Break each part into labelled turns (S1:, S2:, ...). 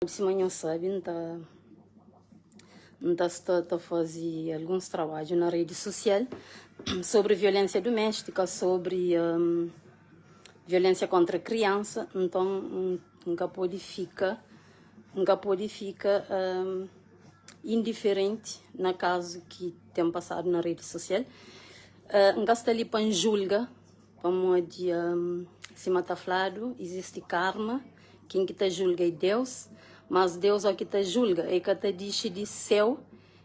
S1: Sima nhos sabe, N ta N ta sta ta faze alguns trabadju na redi susial sobri violénsia duméstika, sobri violénsia kóntra kriansa. Nton, N ka pode fika N ka pode fika indiferenti na kazu ki ten pasadu na redi susial. N ka sta li pa N julga. Pamodi, sima ta fladu, izisti karma, ken ki ta julga é Deus, mas Deus ó ki ta julga, e ka ta dixi di séu,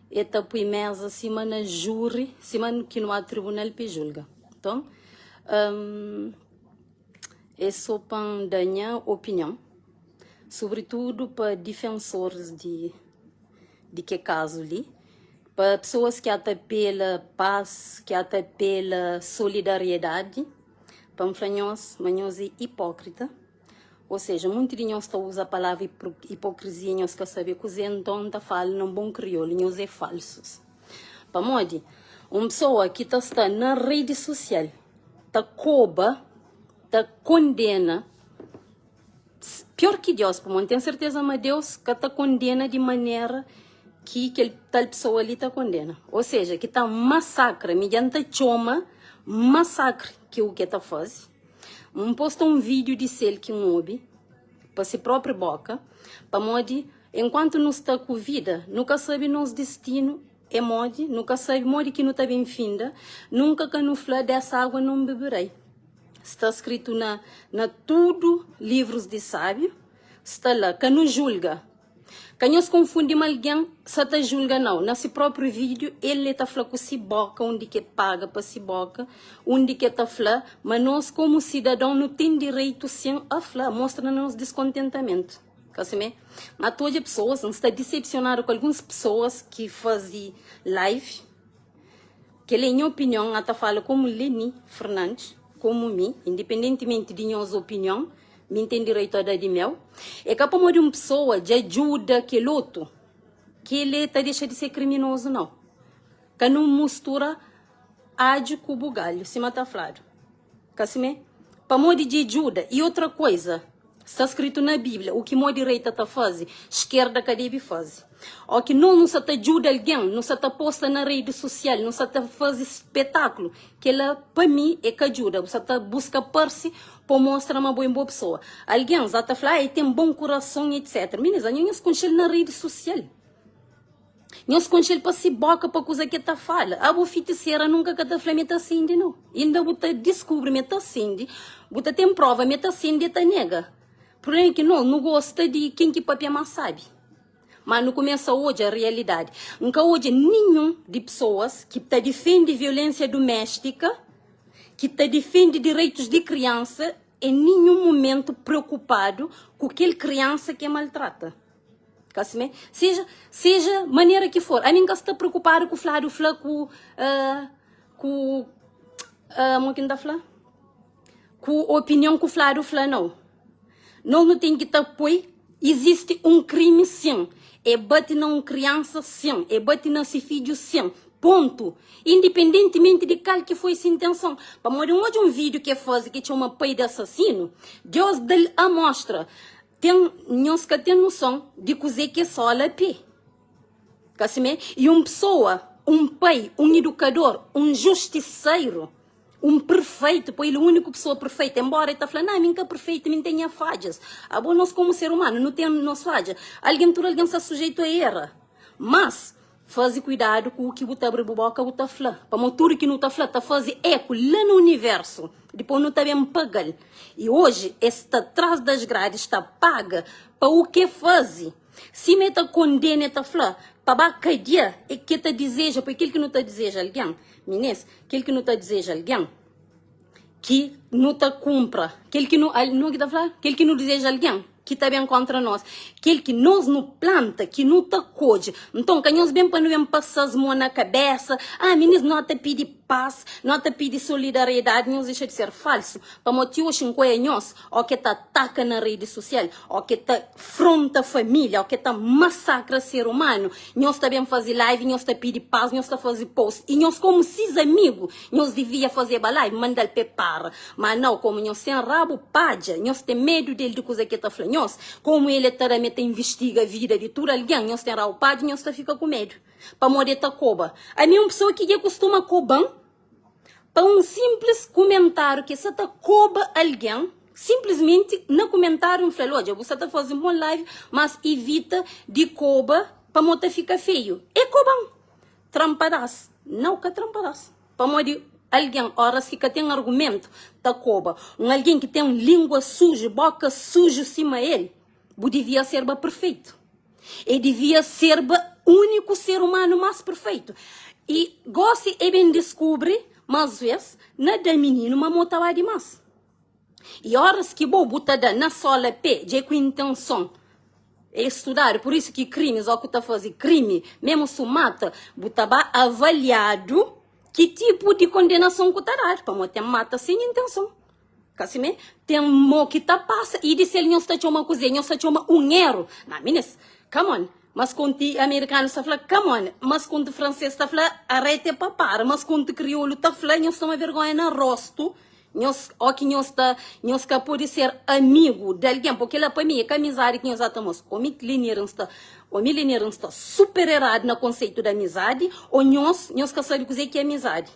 S1: e ta pui meza sima na júri, sima ki nu a tribunal pa e julga. Nton, é so pa N da nha opinion, sobritudu pa difensoris di di ke kazu li, Pa pesoas ki ata pela pas, ki ata pela solidariedadi, pa N fla nhos ma nhos é ipókrita. Ou seja, munti di nhos ta uza palavra ipokrizia, nhos ka sabe kuzê, nton N ta fala na un bon kriolu, nhos é falsus. Pamodi, un pesoa ki ta sta na redi sosial ta koba, ta kondena, Pior ki Deus, pamodi N ten serteza ma Deus ka ta kondena di manera ki kel tal pesoa li ta kondena. Ô seja, ki ta masakra. Mi dja N ta txoma masakri ki u ke ta faze. N posta un vídiu di sel ki N obi pa se própri bóka, pamodi enkuantu nu sta ku vida, nu ka sabe nos distinu é modi, nu ka sabe modi ki nu ta ben finda, nunka ka nu fla, Desa água non beberei. Sta skritu na na tudu livrus di sábiu, sta la, Ka nu julga. Ka nhos konfundi ma algen sa ta julga nau. Na si própriu vídiu, el e ta fla ku si boka undi ki e paga pa si boka, undi ki e ta fla ma nos komu sidadon nu ten direitu sin a fla, mostra na nos diskontentamentu. Ka simé? Ma ta odja pesoas, N sta disepsionadu ku alguns pesoas ki fazi live, Kel é nha opinion, N ta fala komu Leni Fernandes, komu mi, independentimenti di nhos opinion, mi N ten direitu a da di meu. É ka pamodi un pesoa dja djuda kel otu ki el ta dexa di ser kriminozu, nau. Ka nu mustura adju ku bugalhu, sima ta fladu. Ka simé? Pamodi dja e djuda. I otra koiza, sta skritu na Bíblia, u ki mô direita ta faze, skerda ka debe faze. Ó ki nos nu sa ta djuda algen, nu sa ta posta na redi sosial, nu sa ta faze spetaklu, kel-la pa mi é ka djuda. Bu sa ta buska parse pa mostra ma bo é un boa pesoa. Algens a ta fla, ah, el ten bon kurason, etc. Minis, anho nhos konxe-l na redi sosial. Nhos konxe-l pa si boka, pa kuza ki el ta fala. Abo fitisera nunka ka ta fla ma el ta sindi no. Inda bu ta diskubri ma el ta sindi, bu ta ten prova ma el ta sindi, el ta nega. Prubléma é ki nos nu gosta di ken ki papia más sábi. Má nu kumesa odja rialidadi. N ka odja ninhun di pesoas ki ta difende violénsia duméstika, ki ta difende direitus di kriansa en ninhun mumentu preokupadu ku kel kriansa ki el maltrata. Ka simé? Seja, seja manera ki for. Ami N ka sta preokupadu ku fladu fla ku, uh, ku, uh, mo ki N ta fla? Ku opinion ku fladu fla nau. Nos nu ten ki ta poi, izisti un krimi sin. E bati na un kriansa sin. E bati na si fidju sin. Pontu. Independentimenti di kal ki foi si intenson. Pamodi N odja un vídiu ki e faze ki txoma Pai di Asasinu. Deus da-l amostra. Ten, nhos ka ten noson di kuzê ki é sola pé. Ka simé? I un pesoa, un pai, un idukador, un justiseiru, un perfeitu, poi el é úniku pesoa perfeitu, enbóra el ta fla, Ná, mi N ka perfeitu, mi N ten nha fadjas. Abo, nos komu ser umanu, nu ten nos fadja. Algen, tudu algen sta sujeitu a era. Mas, Faze kuidadu ku u ki bu ta abri bu boka bu ta fla, pamodi tudu ki nu ta fla ta faze eku la na universu, dipos nu ta ben paga-l. I oji es sta tras das gradis ta paga pa u ke faze. Sima e ta kondena e ta fla pa ba kadia e ke ta dizeja, pa kel ki nu ta dizeja algen, minês, kel ki nu ta dizeja algen. ki nu ta kunpra, kel ki nu, nu ki ta fla, kel ki nu dizeja algen ki ta ben kontra nos, kel ki nos nu planta, ki nu ta kodje. Nton, ka nhos ben pa nu ben pasa-s mo na kabesa, ah, minis, no ta pidi. pas, nu ata pidi solidariedadi, nhos dexa di ser falsu, pamodi ti oxi N koia nhos o ke ta ataka na redi sosial, o ke ta fronta família, o ke ta masakra ser umanu, nhos ta ben faze live, nhos ta pidi pas, nhos ta faze post, i nhos komu sis amigu, nhos divia fazeba live, manda-l pa e para, ma nau, komu nhos ten rabu padja, nhos ten medu del di kuza ke ta fla nhos, komu el e ta da ma e ta investiga vida di tudu algen, nhos ten rabu padja, nhos ta fika ku medu, pamodi e ta koba. Ami e un pesoa ki dja kustuma koba-m, Pa un sinplis kumentáriu ki sa ta koba algen, sinplismenti na kumentáriu N fla-l, Odja, bu sa ta faze un bon live, mas ivita di koba pamodi ta fika feiu. E koba-m! Tra-m padás. Nau, ka tra-m padás. Pamodi algen, óras ki ka ten argumentu, ta koba. Un algen ki ten língua suju, bóka suju sima el, bu divia sérba perfeitu. E divia serba úniku ser umanu más perfeitu. I gósi e ben diskubri ma asves na da mininu ma mo ta ba dimás. I óras ki bo bu ta da na sóla pé dja é ku intenson. É studadu, pur isu ki krimis, ó ku ta faze krimi, mésmu su mata, bu ta ba avaliadu ki tipu di kondenason ku ta dadu, pamodi ten mata sen intenson. Ka simé? Ten mo ki ta pasa i di sel nhos ta txoma kuzê? Nhos ta txoma un eru. Na minis, come on. Mas konti amerikanus ta fla come on. Mas konti fransês ta fla arete pa para. Mas konti kriolu ta fla nhos toma vergonha na rostu. Nhos, ó ki nhos ta, nhos ka pode ser amigu di algen, po kila pa mi é ka amizadi ki nhos ata mos. Ô mi Lenir N sta, ô mi Lenir N sta super eradu na konseitu di amizadi, ô nhos, nhos ka sabe kuzê ki é amizadi.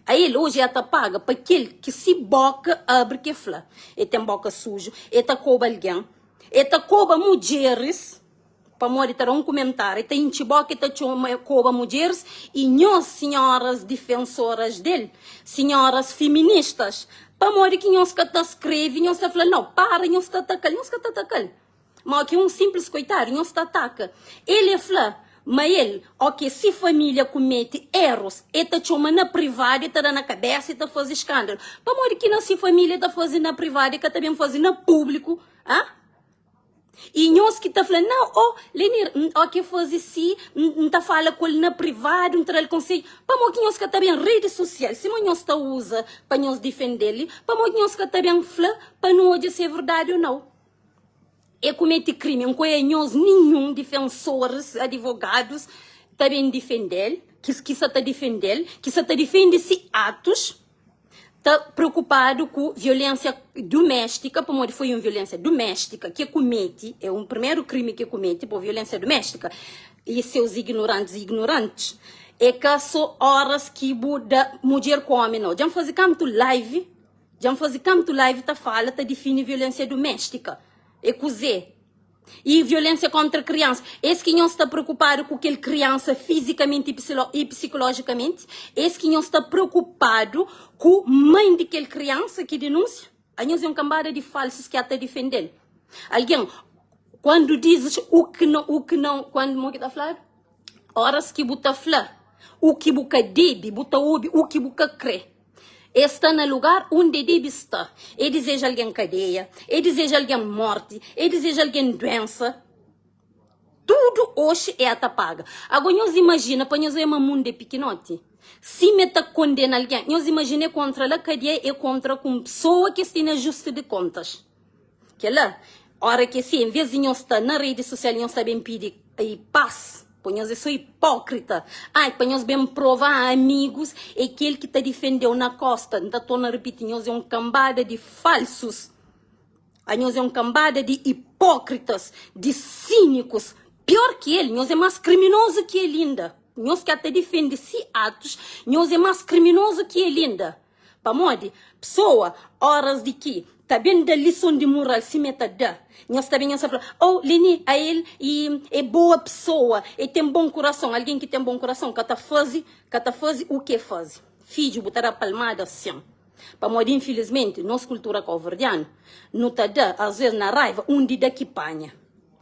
S1: Ael oji el ta paga pa kel ki si boka abri ke fla. El ten boka suju, el ta koba algen, el ta koba mudjeris, pamodi ta da un kumentariu, el ta intxi boka, el ta txoma, el koba mudjeris, i nhos sinhoras difensoras del, sinhoras fiministas, pamodi ki nhos ka ta skrebe, nhos ta fla, nau, para, nhos ta ataka-l, nhos ka ta ataka-l. Ma ki un simplis koitadu nhos ta ataka. El e fla ma el o ke si familia kumete erus e ta txoma na privadu e ta da na kabesa e ta faze skandalu. Pamodi ki na si familia e ta faze na privadu e ka ta ben faze na publiku? Ha? I nhos ki ta fla nau o Lenir N o ke faze si N ta fala ku el na privadu N ta dal konsedju. Pamodi ki nhos ka ta ben redi sosial sima nhos ta uza pa nhos difende-l? Pamodi ki nhos ka ta ben fla pa nu odja si e verdadi o nau? E kumete krimi, N koe nhos ninhun difensoris, adivogadus ta ben difende-l, ki ki sa ta difende-l, ki sa ta difende si atus, ta preokupadu ku violensia duméstika, pamodi foi un violensia duméstika ki e kumete, é un primeru krimi ki e kumete pa violensia duméstika, e seus ignorantis i ignorantis, é ka so oras ki bu da mudjer ku omi nau. Dja N faze kantu live. Dja N faze kantu live ta fala ta difini violensia dumestika é kuze i violensia kontra kriansa. Es ki nhos sta preokupadu ku kel kriansa fizikamenti i psikolojikamenti? Es ki nhos sta preokupadu ku mãe di kel kriansa ki dinunsia? Anhos é un kanbada di falsus ki ata difende-l. Algen, kuandu dizes u ki no, u ki não, kuandu, mo ki ta fladu? Oras ki bu ta fla u ki bu ka debe, bu ta obi u ki bu ka kre. E sta na lugar undi e debe sta. E dizeja algen kadeia, e dizeja algen morti, e dizeja algen duensa. Tudu oxi e ata paga. Ago nhos imajina, pa nhos oia ma mundu é pikinoti. Sima e ta kondena algen, nhos imajina e kontra la kadia, e kontra ku un pesoa ki es tene ajuste di kontas. Kela, ora ki si, en vez di nhos sta na redi sosial, nhos ta ben pidi pas, po nhos é so hipókrita. Ai, pa nhos ben prova a amigus é kel ki ta difendeu na kosta. N ta torna ripiti, nhos é un kambada di falsus. A nhos é un kambada di hipókritas, di sínikus. Pior ki el, nhos é mas kriminozu ki el inda. Nhos ki ata difende si atus, nhos é mas kriminozu ki el inda. Pamodi, pesoa, oras di ki ta ben da lison di mural sima e ta da, nhos ta ben nhos ta fla, Oh, Leni, ael e e boa pesoa, e ten bon kurason. Algen ki ten bon kurason ka ta faze, ka ta faze u ki e faze. Fidju, bu ta da palmada sin. Pamodi, infilismenti, nos kultura kauverdianu, nu ta da, asves na raiva, undi da ki panha.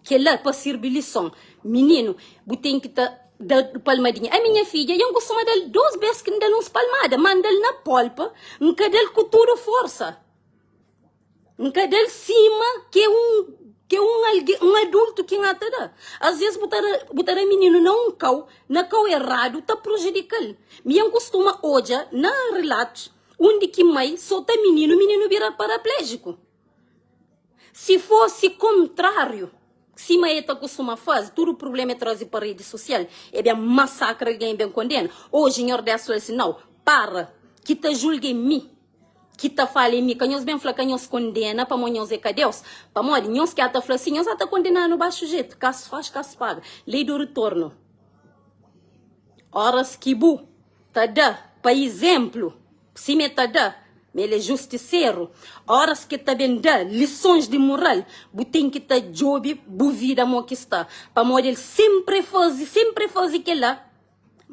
S1: Kela pa sirbi lison. Mininu, bu ten ki ta da palmadinha. Ami nha fidja, dja N kustuma da-l dos bes ki N da-l uns palmada, ma N da-l na polpa, N ka da-l ku tudu forsa. N ka da-l sima ke un ke un algen, un adultu ki N ata da. Asves bu ta da, bu ta da mininu na un kau, na kau eradu, ta prujudika-l. Mi N kustuma odja na rilatus undi ki mai sota mininu, mininu bira parapléjiku. Si fosi kontráriu, sima e ta kustuma faze, tudu prubléma e traze pa redi sosial, e ben masakra algen, e ben kondena. Oji Nhordés fla-l si, Nau, para, ki ta julga é mi, ki ta fala é mi. Ka nhos ben fla ka nhos kondena, pamodi nhos é ka Deus. Pamodi nhos ki ata fla si, nhos ata kondenanu baxu jetu. Kasu faz, kasu paga. Lei do retorno. Óras ki bu ta da pa izénplu, sima el ta da, ma el é justiseru, óras ki el ta ben da lisons di moral, bu ten ki ta djobe bu vida mo ki sta, pamodi el sénpri el faze, sénpri el faze kel-la.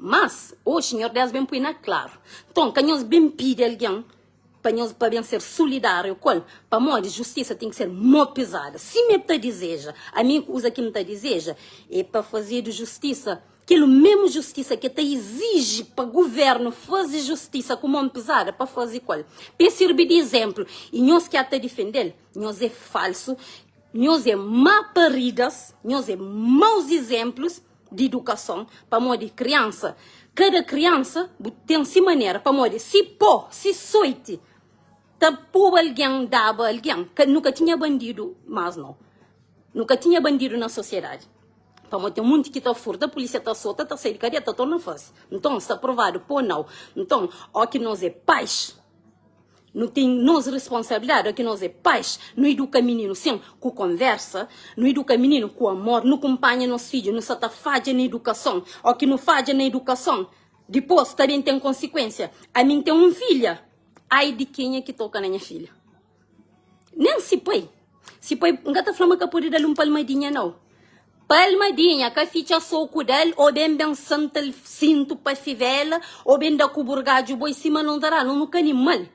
S1: Mas, oxi, Nhordes ben pui na klaru. Nton, ka nhos ben pidi algen pa nhos pa ben ser sulidáriu ku el, pamodi justisa ten ki ser mó pizada, sima el ta dizeja. Ami, kuza ki N ta dizeja é pa fazedu justisa, kel mésmu justisa ki el ta iziji pa govérnu faze justisa ku mon pizada, pa faze ku el, pa el sirbi di izénplu. I nhos ki ata difende-l, nhos é falsu, nhos é má paridas, nhos é maus izénplus di idukason, pamodi kriansa, kada kriansa bu ten si manera, pamodi si po, si soiti ta poba algen, daba algen, ka, nu ka tinha bandidu mas no, nu ka tinha bandidu na sosiedadi, pamodi ten munti ki ta furta, pulisia ta sota, ta sai di kadia, ta torna fase, nton sta provadu po nau, nton o ki nos é pais. Nu ten nos responsabilidadi, ki nos é pais, nu iduka mininu sin ku konversa, nu iduka mininu ku amor, nu kunpanha nos fidju, nu sa ta fadja na idukason, o ki nu fadja na idukason, dipos ta ben ten konsikuensia. Ami N ten un filha, ai di kenha ki toka na nha filha. Nen si pai, si pai, N ka ta fla ma ka pode da-l un palmadinha nau. Palmadinha, ka fitxa soku da-l, o ben ben santa-l sintu pa fivela, o ben da ku burgadju boi sima nos ta da, nos nu ka animal.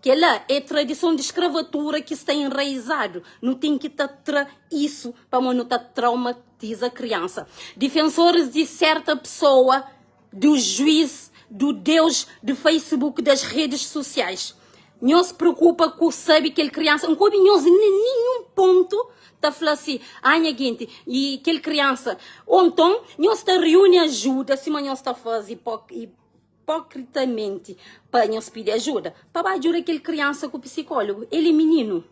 S1: Kel-la é tradison di skravatura ki sta enraizadu. Nu ten ki ta tra isu pamodi nu ta traumatiza kriansa. Difensoris di serta pesoa, do juiz, do Deus de Facebook, das redes sociais. Nhos preocupa ku sabe kel criança, N ka obi nhos na ninhun ponto ta fla si, ah nha genti, e kel criança, ou nton nhos ta reuni ajuda sima nhos ta faze hipocritamente pa nhos pidi ajuda, pa ba ajuda kel criança ku psicólogo, el é mininu,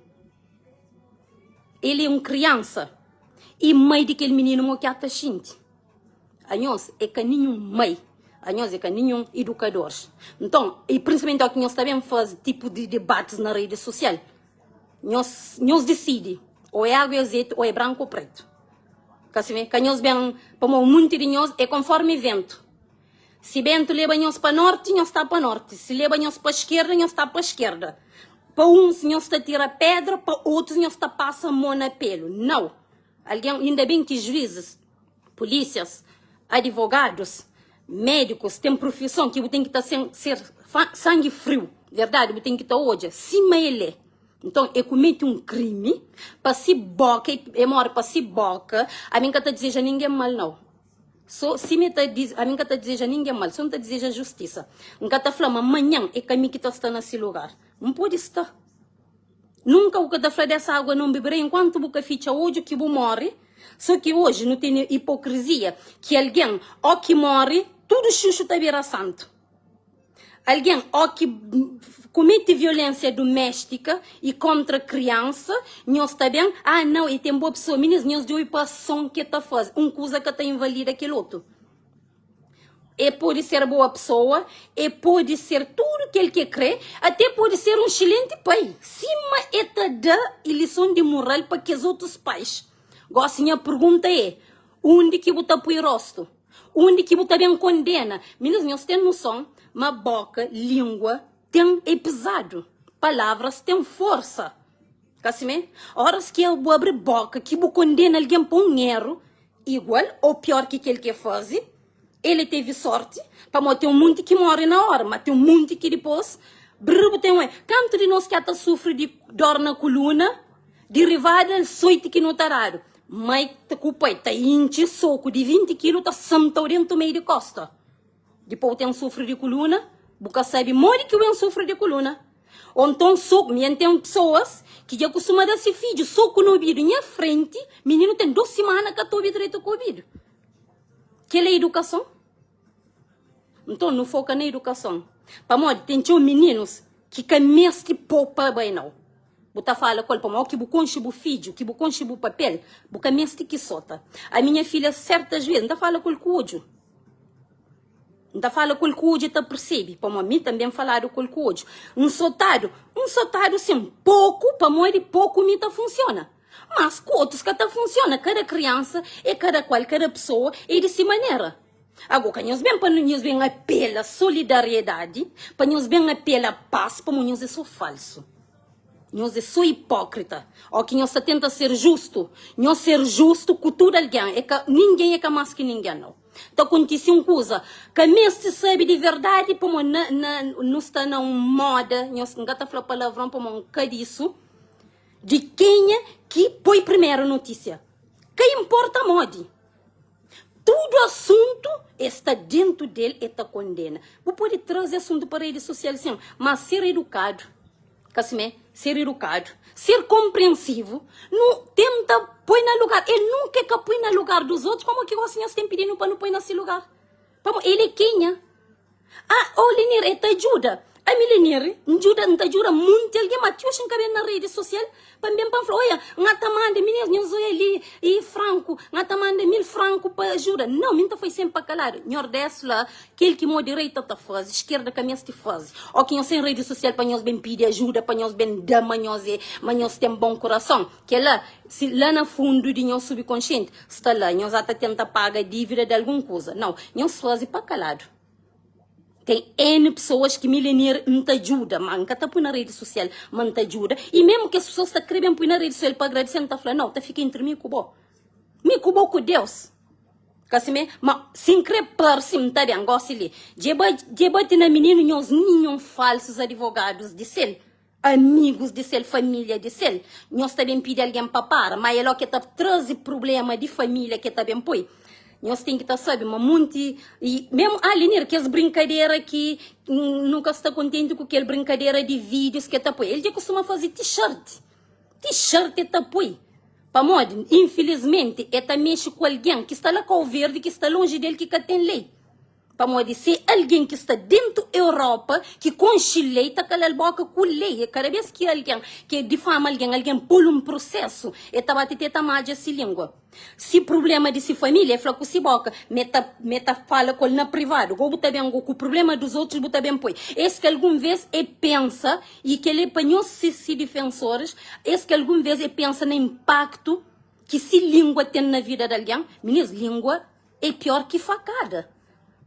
S1: el é un criança, e mai di kel mininu mo ki ata xinti. Anhos é ka ninhun mai, anhos é ka ninhun idukadores. Nton, i prinsipalmenti óki nhos ta ben faze tipu di dibatis na redi sosial, nhos, nhos disidi, ô é agu i azeti, ô é branku ô pretu. Ka si mê? Ka nhos ben, pamodi munti di nhos é konformi ventu. Si bentu leba nhos pa norti, nhos ta pa norti, si leba nhos pa skerda, nhos ta pa skerda. Pa uns nhos ta tira pedra, pa otus nhos ta pasa mô na pelu. Nau! Algen, inda ben ki juizis, pulísias, adivogadus, médikus ten profison ki bu ten ki ta sen ser sangi friu, verdadi bu ten ki ta odja sima el é. Nton e kumeti un krimi pa si boka, e mori pa si boka, ami N ka ta dizeja ningen mal nau. So sima e ta ami N ka ta dizeja ningen mal, so N ta dizeja justisa. N ka ta fla ma manhan é ka mi ki ta sta na si lugar, N pode sta. Nunka bu ka ta fla dessa água não beberei enquanto bu ka fitxa odju ki bu morre. Só ki hoje nu tene hipocrisia ki alguém ó ki morre tudo xuxu ta bira santo. Alguém ó ki comete violência doméstica e contra criança, nhos ta bem, ah não, e tem boa pessoa. Minis, nhos djobe pa ação ki ta faze. Um kuza ka ta invalida kel otu. E pode ser boa pessoa, e pode ser tudo kel ki e kre, até pode ser um xilenti pai, sima e ta da e lison di moral pa kes otus pais. Gosi nha pergunta é, undi ki bu ta pui rostu? Undi ki bu ta ben kondena? Minis, nhos ten noson ma boka, lingua, ten é pizadu, palavras ten forsa. Ka simé? Oras ki bu abri boka ki bu kondena algen pa un eru, igual ou pior ki kel ki e faze, el e tevi sorti, pamodi ten un munti ki more na ora, ma ten un munti ki dipos, brr bu ten un. Kantu di nos ki ata sufri di dor na kuluna, derivadu el soiti ki nu ta dadu, mai ku pai ta intxi soku di 20 kilu ta santau dentu mei di kosta. Dipos bu ten sufri di kuluna, bu ka sabi modi ki bu ben sufri di kuluna. Ô nton soku, mi N ten pesoas ki dja kustuma da se fidju soku na obidu nha frenti, mininu ten dos simana ka ta obi dretu ku obidu. Kel-la é idukason? Nton nu foka na idukason, pamodi ten txeu mininus ki ka meste pô pa bai nau. Bu ta fala ku el pamodi ki bu konxe bu fidju, ki bu konxe bu papel, bu ka meste ki sota. Ami nha filha sertas ves N ta fala ku el ku odju. N ta fala ku el ku odju el ta persebe, pamodi mi tanbe N faladu ku el ku odju. N sotadu? N sotadu sin, poku, pamodi poku mi ta funsiona. Mas ku otus ka ta funsiona. Kada kriansa é kada kual, kada pesoa é di si manera. Ago ka nhos ben pa nhos ben apela solidariedadi, pa nhos ben apela pas, pamo nhos é so falsu. Nhos é so hipókrita. Ó ki nhos ta tenta ser justu, nhos ser justu ku tudu algen. É ka, ningen é ka más ki ningen, nau. Ta kontise un kuza, ka meste sabe di verdadi, pamo na, na, nu sta na un moda, nhos, N ka ta fla palavron pamo N ka disu, di kenha ki poi primeru notísia. Ka inporta modi. Tudu asuntu e sta dentu del e ta kondena. Bu pode traze asuntu pa redi sosial sin, ma ser edukadu, ka simé? Ser edukadu, ser konprensivu, nu tenta poi na lugar, el nunka e ka poi na lugar dos otus, pamodi ki gosi nhos ten pidinu pa nu poi na si lugar? Pamodi el é kenha? Ah, oh Lenir, e ta djuda. Ami Lenir, N djuda, N ta djuda munti algen, ma ti oxi N ka ben na redi sosial pa N ben pa N fla, oia, N a ta manda, minis, nhos oia li, i franku, N a ta manda 1000 franku pa ajuda. Nau, mi N ta fai senpri pa kaladu. Nhordés fla, kel ki mo direita ta faze, skerda ka meste faze. Ó ki nhos ten redi sosial pa nhos ben pidi ajuda, pa nhos ben da ma nhos é, ma nhos ten bon kurason. Kela, si la na fundu di nhos subkonsienti, sta la, nhos a ta tenta paga dívida di algun kuza. Nau, nhos faze pa kaladu. Ten N pesoas ki mi Lenir N ta djuda, ma N ka ta pui na redi sosial, ma N ta djuda. I memu kes pesoas ta kre ben pui na redi sosial pa agradese, N ta fla, nau, ta fika entri mi ku bo. Mi ku bo ku Deus. Ka simé? Ma si N kre parse, N ta ben. Gosi li, dje dje bati na mininu nhos ninhun falsus adivogadus di sel. Amigus di sel, família di sel. Nhos ta ben pidi algen pa para, má el ó ke ta traze prubléma di família ke ta ben poi. Nhos ten ki ta sabe ma munti i memu ah Lenir, kes brinkadera ki nu ka sta kontenti ku kel brinkadera di vídius ke ta poi. El dja kustuma faze t-shirt. T-shirt el ta poi. Pamodi, infilismenti, el ta mexe ku algen ki sta la Kau Verdi, ki sta lonji del, ki ka ten lei. Pamodi se algen ki sta dentu Europa ki konxe lei ta kala-l boka ku lei. E kada bes ki algen ke difama algen, algen pô-l un prusesu, e ta bate te ta madja si lingua. Si prublema di si familia, e fla ku si boka, ma e ta ma e ta fala ku el na privadu. Go bu ta ben go ku prublema dus otrus bu ta ben poi. Es ki algun ves e pensa, i kel-li é pa nhos si si difensoris, es ki algun ves e pensa na inpaktu ki si lingua ten na vida di algen? Minis, lingua É pior ki fakada.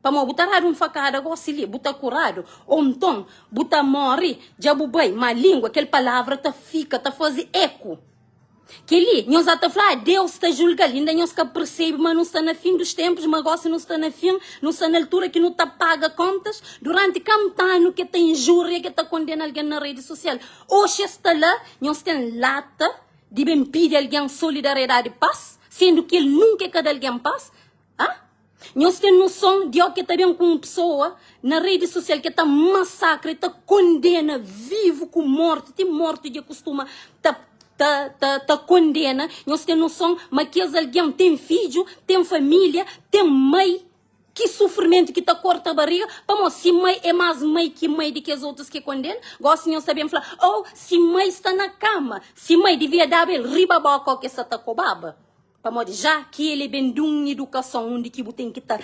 S1: Pamodi bu ta dadu un fakada gosi li, bu ta kuradu, ô nton bu ta móre, dja bu bai. Má língua, kel palavra ta fika, ta faze eku. Kel-li, nhos ata fla, ah, Deus ta julga-l. Inda nhos ka persebe ma nu sta na fin dus ténpus, ma gósi nu sta na fin, nu sta na altura ki nu ta paga kóntas. Duránti kantu anu ki el ta injúria, ki el ta kondena algen na redi sosial? Oxi es sta la, nhos ten lata Di ben pidi algen solidariedadi pas, sendu ki el nunka e ka da algen pas? Ha? Nhos ten noson di o ke ta ben ku un pesoa na redi sosial ke ta masakra e ta kondena vivu ku morti, ti morti dja kustuma ta ta ta ta kondena? Nhos ten noson ma kes algen ten fidju, ten familia, ten mai? Ki sufrimentu ki ta korta bariga, pamodi si mai é más mai ki mai di kes otus ki kondena. Gósi nhos ta ben fla, Oh, si mai sta na kama, si mai divia daba el riba bóka ô ki el sa ta kobaba. Pamodi já ki el é ben di un idukason undi ki bu ten ki ta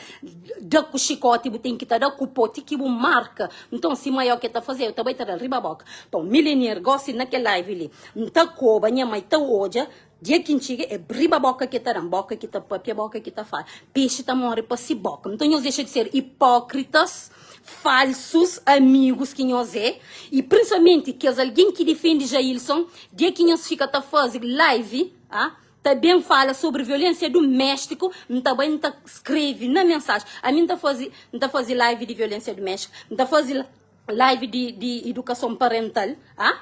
S1: da ku xikóti, bu ten ki ta da ku pó ti ki bu marka. Nton, si mai ô ki el ta faze, el ta bai ta da-l riba bóka. Nton, Milenier, gósi na kel live li, N ta koba, nha mai ta odja Dia ki N txiga é riba boka ki ta da-m, boka ki ta papia, boka ki ta fala. Pexi ta more pa si boka. Nton nhos dexa di ser ipókritas, falsus amigus ki nhos é, i prinsipalmenti kes algen ki difende Jailson, dia ki nhos fika ta faze live, ah, ta ben fala sobri violensia duméstiku, N ta bai N ta skrebe na mensaji. Ami N ta faze, N ta faze live di violensia duméstiku, N ta faze live di di idukason parental, ah.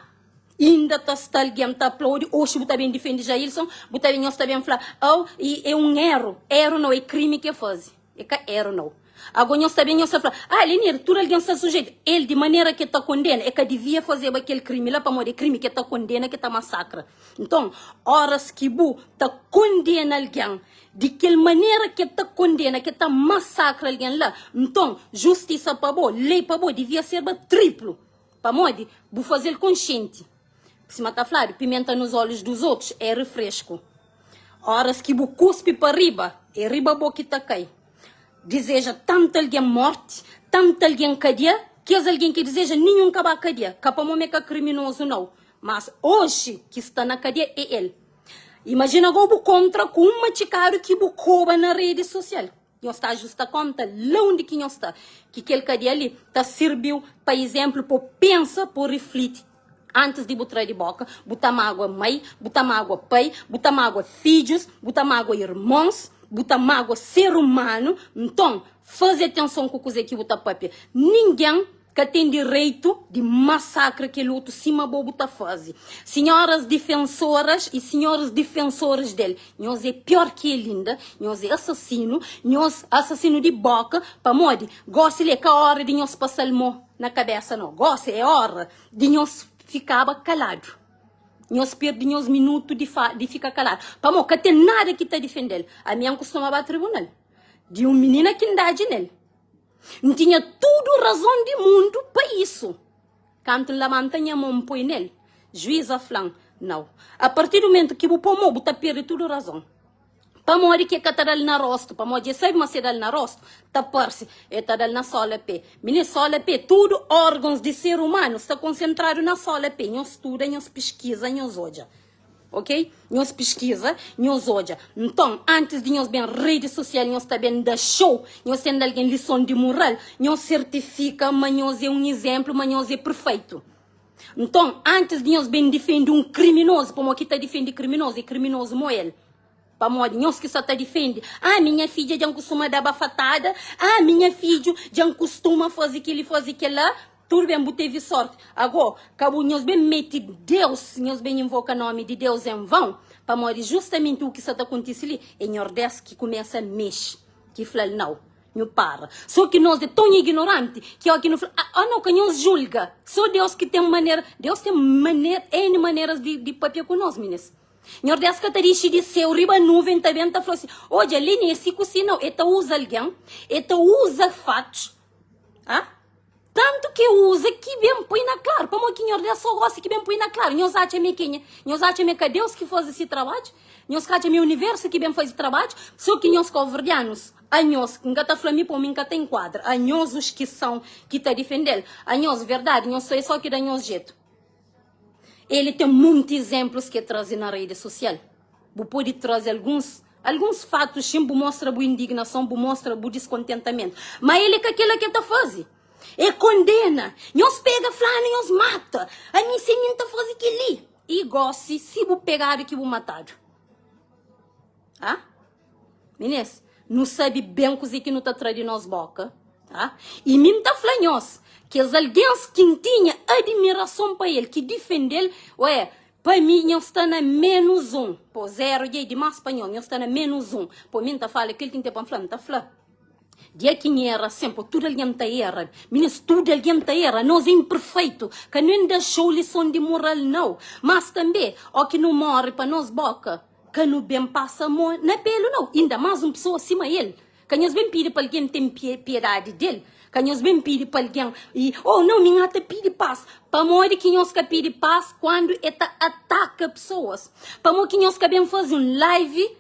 S1: Inda ta sta algen ta aplaudi oxi bu ta ben difendi Jailson bu ta ben nhos ta ben fla au e é un eru eru nau é krimi ke fazi é ka eru nau. Ago nhos ta ben nhos ta fla, Ah, Lenir, tudu algen sta sujeitu. El, di manera ki el ta kondena, el ka divia fazeba kel krimi la, pamodi é krimi ki el ta kondena, ki ta masakra. Nton, óras ki bu ta kondena algen di kel manera ki el ta kondena, ki el ta masakra algen la, nton, justisa pa bo, lei pa bo, divia serba triplu, pamodi bu faze-l konsienti. Sima ta fladu, pimenta nos olhos dos otus é refresku. Óras ki bu kuspi pa riba, é riba bo ki ta kai. Dizeja tantu algen morti, tantu algen kadia, kes algen ki dizeja ninhun ka ba kadia, ka pamodi ma é ka kriminozu nau, mas oji ki sta na kadia é el. Imajina go bu kontra ku un matxikadu ki bu koba na redi sosial. Nhos ta ajusta konta la undi ki nhos sta, ki kel kadia li ta sirbiu pa izénplu pa bu pensa, pa bu rifliti antis di bu tra di boka. Bu ta magua mai, bu ta magua pai, bu ta magua fidjus, bu ta magua irmons, bu ta magua ser umanu. Nton, faze atenson ku kuzê ki bu ta pâpia. Ningen ka ten direitu di masakra kel otu sima bo bu ta faze. Sinhoras difensoras i sinhoris difensoris del, nhos é pior ki el inda, nhos é asasinu, nhos asasinu di boka, pamodi gosi li é ka ora di nhos pasa-l mo na kabesa no, gosi é ora di nhos fikaba kaladu. Nhos perde nhos minutu di fa di fika kaladu, pamodi ka ten nada ki ta difende-l. Ami N kustuma ba tribunal di un minina ki N dadji nel. N tinha tudu razon di mundu pa isu. Kantu N labanta nha mon N poi nel, juíza fla-m, Nau. A partir di mumentu ki bu pô mô, bu ta perde tudu razon. Pamodi ki e ka ta da-l na rostu? Pamodi e sabe ma si e da-l na rostu, ta parse e ta da-l na sóla pé. Mininu, sóla pé, tudu órgons di ser umanu sta konsentradu na sóla pé. Nhos studa, nhos piskiza, nhos odja. Ok? Nhos piskiza, nhos odja. Nton, antis di nhos ben redi sosial, nhos ta ben da show, nhos ten da algen lison di mural, nhos sertifika ma nhos é un izénplu, ma nhos é perfeitu. Nton, antis di nhos ben difende un kriminozu, pamodi ki ta difende kriminozu é kriminozu mo el. Pamodi nhos ki sa ta difende, Ah, mi nha fidja dja N kustuma da bafatada, ah, mi nha fidju dja N kustuma faze kel-li, faze kel-la. Tudu ben, bu tevi sorti. Agó, ka bu nhos ben mete Deus, nhos ben invoka nomi di Deus en vãu, pamodi justamenti u ki sa ta kontise li é Nhordés ki kumesa mexe, ki fla-l, Nau, nhu para. Sô ki nos é ton ignoranti ki óki nu fla, Ah, ah, nau, ka nhos julga. Sô Deus ki ten manera, Deus ten manera, N maneras di, di papia ku nos, minis. Nhordés ka ta dixi di séu riba núven ta ben ta fla si, Odja, li nesi ku si. Nau, E ta uza algen, E ta uza fatus, ah. Tantu ki e uza ki ben poi na klaru. Pamodi ki Nhordés sô gosta ki ben poi na klaru? Nhos atxa ma é kenha? Nhos atxa ma é ka Deus ki faze se trabadju? Nhos ka atxa ma é universu ki ben faze trabadju? Sô ki nhos kauverdianus, anhos, N ka ta fla mi pamodi mi N ka ta enkuadra, anhos os ki são ki ta difende-l, anhos, verdadi, nhos sô é sô ki da nhos jetu. Ele ten munti izénplus ki el traze na redi sosial. Bu pode traze alguns alguns fatus sin, bu mostra bu indignason, bu mostra bu diskontentamentu. Má el é ka kel-la ki el ta faze. El kondena. Nhos pega flanu, nhos mata. Ami si mi N ta faze kel-li. I gósi, si bu pegadu ki bu matadu. Ha? Minês, nu sabe ben kuzê ki nu ta tra di nos bóka, tá? I mi N ta fla nhos, kes algens ki N tinha adimirason pa el, ki difende-l, ué, pa mi nhos sta na ménus un. Pô, zéru dja é dimás pa nhos, nhos sta na ménus un. Pô, mi N ta fala kel ki N ten pa N fla, N ta fla. Dia ki N era sen, pô, tudu algen ta era. Minês, tudu algen ta era. Nos é inperfeitu. Ka nu N da xou lison di moral, nau. Mas tanbê, óki nu móre pa nos bóka, Ka nu ben pasa mô na pelu nau, inda más un pesoa sima el. Ka nhos ben pidi pa algen ten piedadi del. Ka nhos ben pidi pa algen i, Oh, nau, mi N ta pidi pas. Pamodi ki nhos ka pidi pas kuandu e ta ataka pesoas? Pamodi ki nhos ka ben faze un live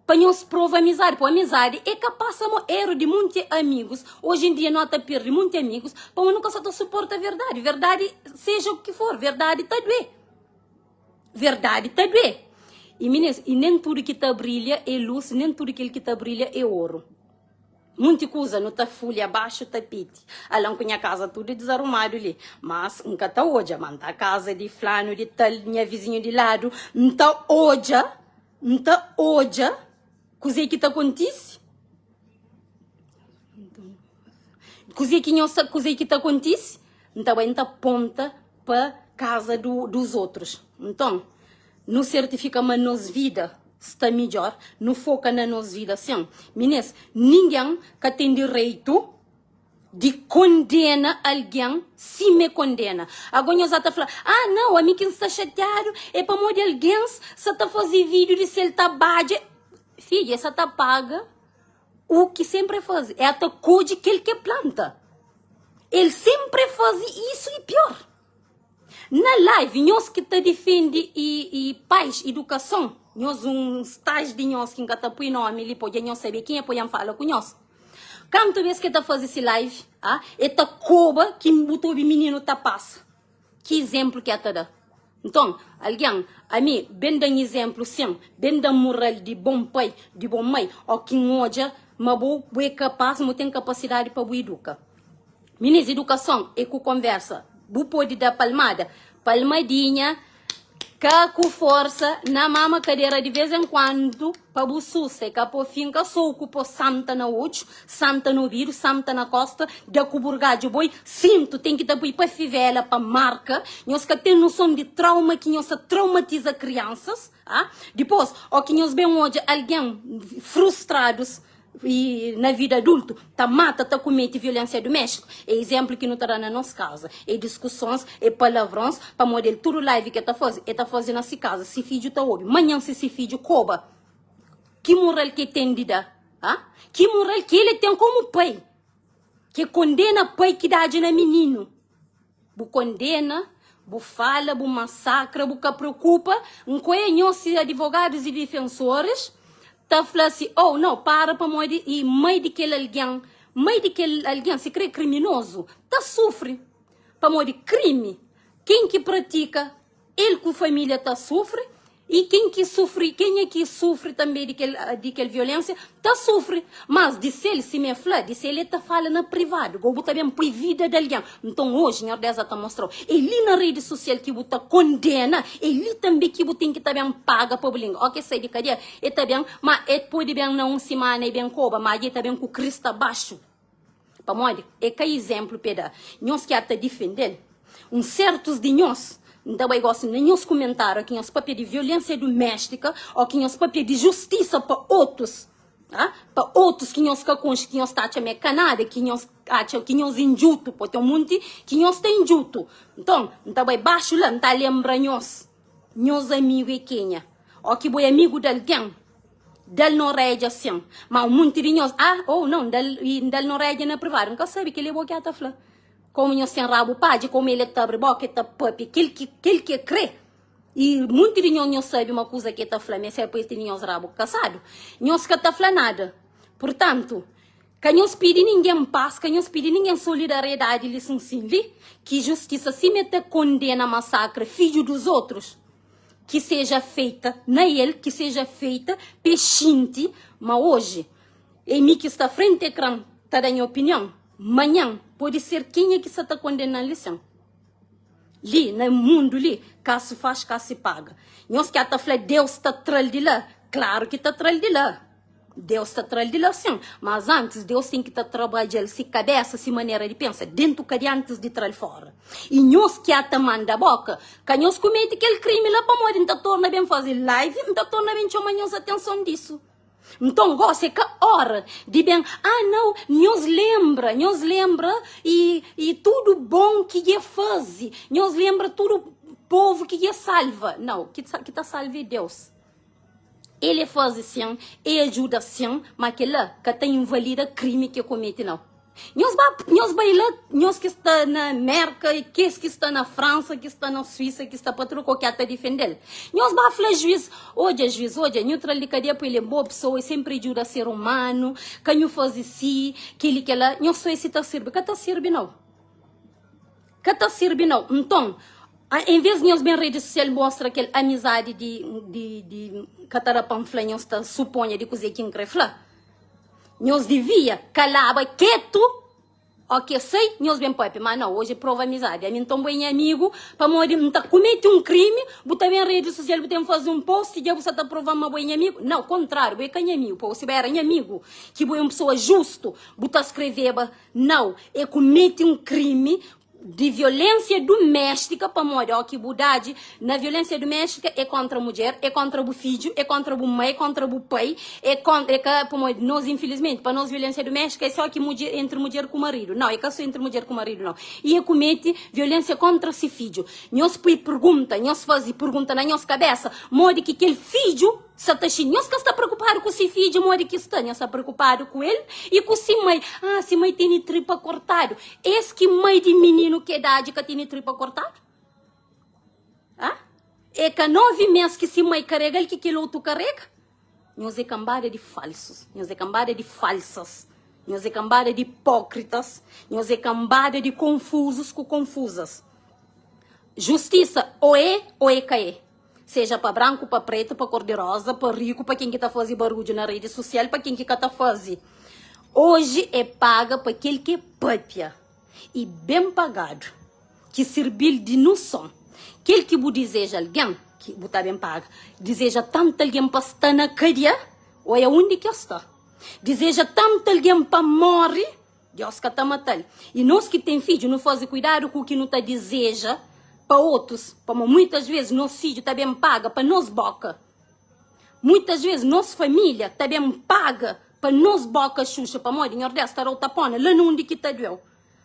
S1: pa nhos prova amizadi? Po amizadi e ka pasa mô. Eru di munti amigus. Oji en dia no ta pirdi munti amigus pamodi nu ka sa ta suporta verdadi. Verdadi, seja u ki for, verdadi ta due. Verdadi ta duê. I minis, i nen tudu ki ta brilha é lus, nen tudu kel ki ta brilha é oru. Munti kuza nu ta fulha baxu tapeti. Ala-m ku nha kaza tudu dizarumadu li. Mas N ka ta odja, ma N ta kaza di flanu di tal, nha vizinhu di ladu, N ta odja, N ta odja kuzê ki ta kontise. Kuzê ki nhos ta, kuzê ki ta kontise? N ta bai N ta ponta pa kaza du, dos otrus. Nton, nu sertifika ma nos vida. sta midjor, nu foka na nos vida sin. Minês, ningen ka ten direitu di kondena algen sima e kondena. Ago nhos ata fla, ah nau, ami ki N sta xatiadu é pamodi algens sa ta faze vídiu di se el ta badja. Fidju, e sa ta paga u ki senpri e faze, e ata kodje kel ki e planta. El senpri e faze isu i pior. Na live nhos ki ta difende i i pais idukason nhos un staj di nhos ki nka ta pui nomi li po dja nhos sabe kenha po dja nfala ku nhos kantu bes ke ta faze si live ah e ta koba ki bu ta obi mininu ta pasa ki izemplu ke ta da nton algen ami ben dan izemplu sin ben dan mural di bon pai di bon mai o ki n odja ma bo bu e kapas ma bu ten kapasidadi pa bu iduka. Minis idukason é ku konversa Bu pode da palmada Palmadinha ka ku forsa Na mama kadera di vez en kuandu Pa bu susta É ka po finka soku Po santa na odju Santa na obidu Santa na kosta Da ku burgadju boi Sintu ten ki ta pui pa fivela Pa marka Nhos ka ten noson di trauma Ki nhos ta traumatiza kriansas ah Dipos o ki nhos ben odja algen frustradus I na vida adultu, ta mata, ta kumete violensia duméstiku. É izénplu ki nu ta da na nos kaza. É diskusons, é palavrons, pamodi el tudu live ki el ta faze, el ta faze na si kaza. Si fidju ta obi. Manhan si si fidju koba, ki mural ki el ten di da? Ha? Ki mural ki el ten komu pai? Ki kondena pai ki dadji na mininu. Bu kondena, bu fala, bu masakra, bu ka preokupa. Nkoe nhos si adivogadus i difensoris ta fla si, oh no, para pamodi i mai di kel algen, mai di kel algen, si kre kriminozu, ta sufri pamodi krimi. Ken ki pratika El ku família ta sufri i ken ki sufri, kenha ki sufri tanbe di kel di kel violensia ta sufri. Mas di sel, sima e fla, di sel e ta fala na privadu, go bu ta ben poi vida di algen. Nton oji Nhordés a ta mostrau, e li na redi susial ki bu ta kondena, e li tanbe ki bu ten ki ta ben paga pa bu lingua. Oki e sai di kadia, e ta ben, ma e pode ben na un simana e ben koba, ma dja e ta ben ku krista baxu. Pamodi e ka izénplu p'e da nhos ki ata difende-l. Un sértus di nhos, N ta bai gósi na nhos kumentáriu ki nhos pâpia di violénsia duméstika ô ki nhos pâpia di justisa pa otus, a pa otus ki nhos ka konxe, ki nhos ta atxa ma é ka nada, ki nhos atxa ki nhos indjutu, pô ten munti ki nhos ta indjutu. Nton, N ta bai baxu la, N ta lenbra nhos, nhos amigu é kenha? Ô ki bo é amigu di algen? Dal na oredja sin. Ma un munti di nhos, ah, oh, não, dal, i dal na oredja na privadu. N ka sabe, kel-li é bo ki a ta fla. Komu nhos ten rabu padja, komu el é ta abri boka, el ta papia kel ki, kel ki el kre. I munti di nhos, nhos sabe ma kuza ki el ta fla ma é sértu, pa el tene nhos rabu kasadu. Nhos ka ta fla nada. Purtantu, ka nhos pidi ningen pas, ka nhos pidi ningen solidariedadi li sin sin li, ki justisa sima el ta kondena masakra fidju dus otrus. ki seja feita na el, ki seja feita pa e xinti ma oji e mi ki sta frenti ekran ta da nha opinion, manhan pode ser kenha ki sa ta kondena-m li sen. Li na mundu li, ka se faz ka se paga. Nhos ki ata fla Deus ta tra-l di la, klaru ki ta tra-l di la. Deus ta tra-l di la sin, mas antis Deus ten ki ta trabadja-l si kabesa, si manera di pensa, dentu kadia antis di tra-l fora. I nhos ki ata manda boka, ka nhos kumete kel krimi la pamodi N ta torna ben faze live, N ta torna ben txoma nhos atenson disu. Nton gosi é ka ora di ben, ah nau, nhos lenbra, nhos lenbra i i tudu bon ki dje faze, nhos lenbra tudu povu ki dje salva. Nau, ki ta salva é Deus. El é faze sin, é ajuda sin, ma kel-la ka ta invalida krimi ki el komete nau. Nhos ba, nhos bai la, nhos ki sta na Merka, kes ki sta na Fransa, ki sta na Suísa, ki sta pa tudu kau ki ata difende-l. Nhos ba fla juiz, odja juiz, odja, nhu tra-l di kadia pa el é bo pesoa, el senpri djuda ser umanu, ka nhu faze si, kel-li, kel-la. Nhos soi si ta sirbi? Ka ta sirbi nau. Ka ta sirbi nau. Nton, en ves di nhos ben redi sosial mostra kel amizadi di di di ka ta da pa N fla nhos ta suponha di kuzê ki N kre fla. Nhos divia kalaba ketu o ke sai nhos ben papia. Ma nau, oji é prova amizadi. Ami nton bo é nha amigu pamodi N ta kumeti un krimi, bu ta ben redi sosial bu ten faze un post dja bu sa ta prova-m ma bo é nha amigu. Nau, kontráriu, bo é ka nha amigu. Pa bo si bo era nha amigu ki bo é un pesoa justu, bu ta skreveba Nau, é kumete un krimi. Di violensia duméstika pamodi ó ki bu dadji na violensia duméstika é kontra mudjer, é kontra bu fidju, é kontra bu mai, é kontra bu pai, é kontra, é ka pamodi nos infilismenti pa nos violensia duméstika é só ki mudjer entri mudjer ku maridu, nau é ka só entri mudjer ku maridu nau, i é kumeti violensia kontra si fidju. Nhos pui pergunta, nhos fazi pergunta na nhos kabesa modi ki kel fidju. Sa ta xinti. Nhos ka sta preokupadu ku si fidju modi ki sta, nhos sta preokupadu ku el i ku si mai. Ah, si mai tene tripa kortadu. Es ki mai di mininu ki idadi ka tene tripa kortadu? Ah? É ka 9 mês ki si mai karega-l ki kel otu karega? Nhos é kanbada di falsus, nhos é kanbada di falsas, nhos é kanbada di hipókritas, nhos é kanbada di konfuzus ku konfuzas. Justisa ô é ô é ka é. Seja pa branku, pa pretu, pa kor di roza, pa riku, pa ken ki ta faze barudju na redi susial, pa ken ki ka ta faze. Oji é paga pa kel ki é papia i ben pagadu, ki sirbi-l di nuson. Kel ki bu dizeja algen, ki bu ta ben paga. Dizeja tantu algen pa sta na kadia, oia undi ki es sta. Dizeja tantu algen pa móre, Deus ka ta mata-l. I nos ki ten fidju, nu faze kuidadu ku ki nu ta dizeja pa otus, pamodi muitas ves nos fidju ta ben paga pa nos boka. Muitas ves nos família ta ben paga pa nos boka xuxa, pamodi Nhordes ta da-u tapona la na undi ki ta dueu.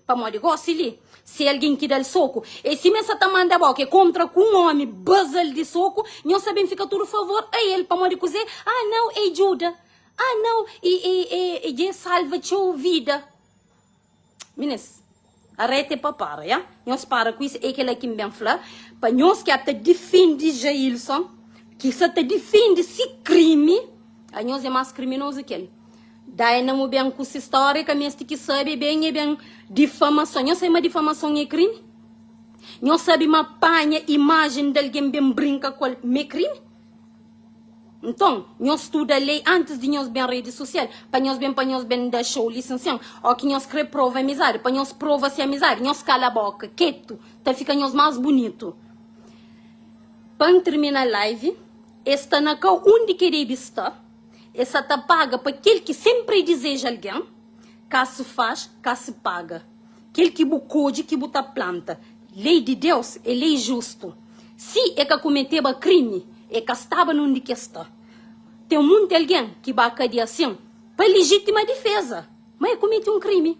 S1: Pamodi gosi li, si algen ki da-l soku, e sima el sa ta manda boka, e kontra ku un omi, baza-l di soku, nhos ta ben fika tudu favor a el, pamodi kuze? Ah, nau, e djuda. Ah nau e e e e dje salva txeu vida. Minis, areta é pa para, ya? Nhos para ku isso, é kela ki N ben fla pa nhos ki ata difende Jailson, ki sa ta difende si krimi, a nhos é mas kriminozu ki el. Daina mu ben ku si stória, ka meste ki sabe, ben é ben difamason. Nhos sabe ma difamason é krimi? Nhos sabe ma panha imajen di algen ben brinka ku el ma é krimi? Nton, nhos studa lei antis di nhos ben redi susial, pa nhos ben pa nhos ben da xou lisensian, o ki nhos kre prova amizadi, pa nhos prova se amizadi, nhos kala boka, ketu, ta fika nhos mas bunitu. Pa N tirmina live, e sta na kau undi ke debi sta, e sa ta paga pa kel ki senpri e dizeja algen, ka se faz, ka se paga. Kel ki bu kodje ki bu ta planta. Lei di Deus é lei justu. Si e ka kumeteba krimi, e ka staba na undi ki e sta. Ten munti algen ki ba kadia asin pa lijitima difeza, ma e kumeti un krimi.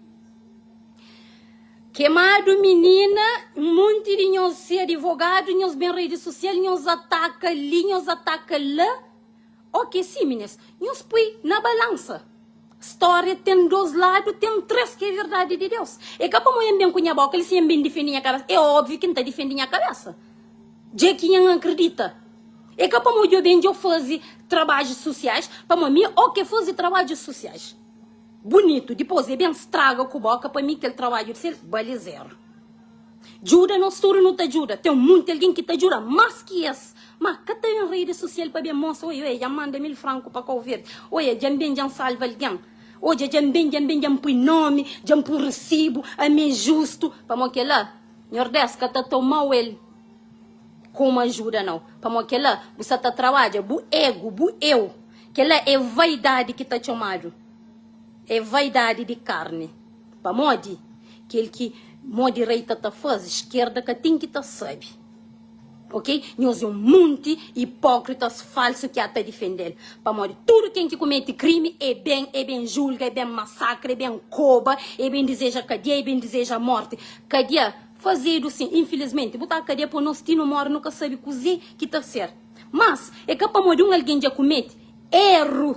S1: Kemadu minina, un monti di nhos se adivogadu, nhos ben redi susial, nhos ataka li, nhos ataka la. Ok si minis, nhos pui na balansa. Storia ten dos ladu, ten tres ki é verdadi di Deus. É ka pamo N ben ku nha boka li si N ben difende nha kabesa. É óbviu ki N ta difende nha kabesa. Dja ki N akredita. É ka pamo djo ben djo faze trabadjus susiais, pamo mi ok faze trabadjus susiais. Bunitu, dipos é ben straga ku boka pa mi kel trabadju di sel bali zeru. Djuda nos tudu nu ta djuda. Ten munti algen ki ta djuda más ki es. Má ka ta ben redi susial pa ben mostra, Oi, oi, dja-m manda 1000 franku pa Kau Verdi. Oia, dja-m ben, dja-m salva algen. Odja, dja-m ben, dja-m ben, dja-m pui nomi, dja-m pui resibu, ami é justu. Pamodi kel-la, Nhordes ka ta toma-u el komu ajuda, nau. Pamodi kel-la, bu sa ta trabadja bu egu, bu eu. Kel-la é vaidadi ki ta txomadu. É vaidadi di karni. Pamodi kel ki mo direita ta faze, skerda ka ten ki ta sabe. Ok? Nhos é un munti ipókritas falsu ki ata difende-l. Pamodi tudu ken ki kumete krimi é ben, é ben julga, é ben masakra, é ben koba, é ben dizeja kadia, é ben dizeja morti. Kadia fazedu sin, infilismenti. Bu ta kadia po nos ti nu more, nu ka sabe kuze ki ta ser. Mas, é ka pamodi un algen dja kumete eru.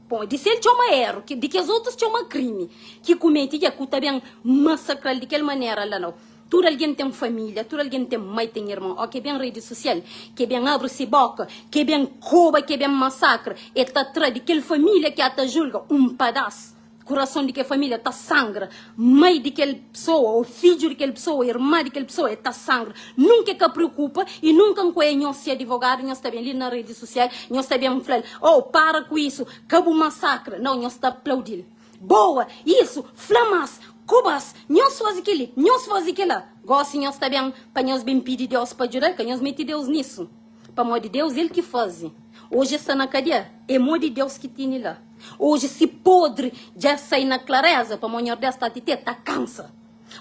S1: Bon, di sel txoma eru, ki di kes otus txoma krimi, ki kumeti dja ku ta ben masakra-l di kel manera la. Nau. Tudu algen ten família, tudu algen ten mai, ten irmon. Ó, ke ben redi susial, ke ben abri se boka, ke ben koba, ke ben masakra, e ta tra di kel família ki a ta julga un padas. Kurason di kel família ta sangra. Mai di kel pesoa, ô fidju di kel pesoa, irma di kel pesoa, e ta sangra. Nunka e ka preokupa i nunka N kue nhos se adivogadu, nhos ta ben li na redi susial, nhos ta ben fla-l, Oh, para ku isu, ka bu masakra. Nau, nhos ta aplaudi-l. Boa! Isu! Fla más! Koba-s! Nhos faze kel-li! Nhos faze kel-la! Gósi nhos ta ben pa nhos ben pidi Deus pa djuda-l? Ka nhos mete Deus nisu. Pamodi Deus el ki faze. Oji es sta na kadia, é mô di Deus ki tene la. Oji si podri dja sai na klareza, pamodi Nhordes ta ti te ta kansa.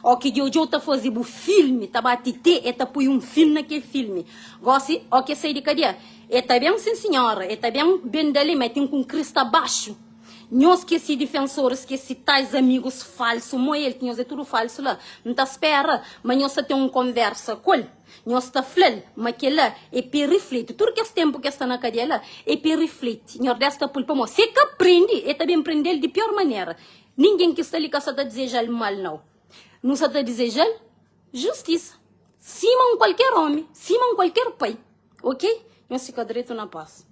S1: Ó ki dja odjau ta faze bu filmi ta bati te e ta pui un fin na kel filmi. Gosi ó ki e sai di kadia e ta ben sin sinhora e ta ben ben da li ma e ten ku un krista baxu. Nhos ki é si difensoris ki é si tais amigus falsu mo el ki nhos é tudu falsu la N ta spera ma nhos ta ten un konversa ku el nhos ta fla-l ma kel-la é pa e rifliti tudu kes tenpu ki el sta na kadia la é pa e rifliti Nhordés ta pui-l pamodi si e ka prende e ta ben prende-l di pior manera Ningen ki sta li ka sa ta dizeja-l mal nau. Nu sa ta dizeja-l justisa, sima un kualker omi, sima un kualker pai. Ok? Nhos fika dretu na pas.